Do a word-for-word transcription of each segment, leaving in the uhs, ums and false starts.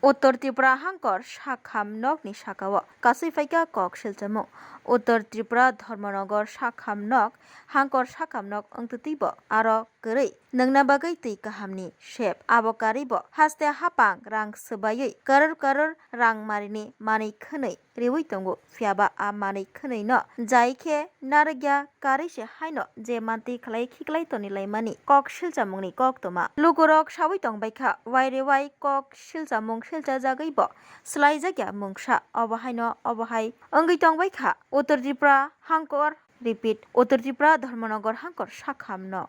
Uttor Tripura hangkor sakham nokni sakao kasui phaikha kok silchamung. Uttor Tripura Dharmanagar sakham nok hangkor sakham nok wngtwtwibo aro kwrwi nungna bagwi twi kahamni sep. Abo karwibo haste hapang rang swbaiwi karor karor rang marini manwi khwnwi riwi tongo. Phiyaba a manwi khwnwino jai khe narwkya karwi se haino je mantwi khlai khiklai tonilaimani kok silchamungni koktwma lukurok sawi tongbaikha. Wairewai kok silchamung silchajagwibo swlaijakya mungsa. Obo haino obo hai wngwi tongbaikha Uttor Tripura hangkor, repeat, Uttor Tripura Dharmanagar hangkor sakham no.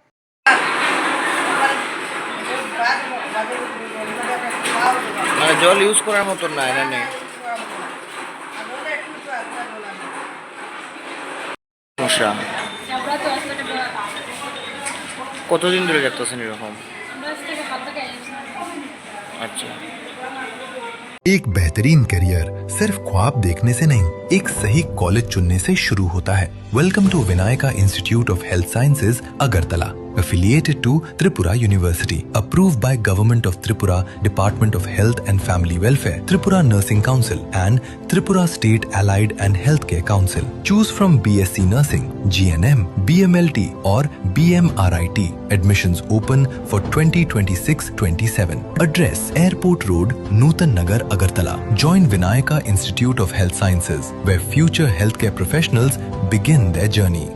মানে জল ইউজ করার মতন না এখানে। সমস্যা। কতদিন ধরে দেখতেছেন এরকম? আচ্ছা। एक बेहतरीन करियर सिर्फ ख्वाब देखने से नहीं, एक सही कॉलेज चुनने से शुरू होता है। Welcome to Vinayaka Institute of Health Sciences, Agartala, affiliated to Tripura University, approved by Government of Tripura, Department of Health and Family Welfare, Tripura Nursing Council and Tripura State Allied and Healthcare Council. Choose from B S C Nursing, G N M, B M L T or B M R I T. Admissions open for twenty twenty-six twenty-seven. Address: Airport Road, Nutan Nagar, Agartala. Join Vinayaka Institute of Health Sciences, where future healthcare professionals begin their journey.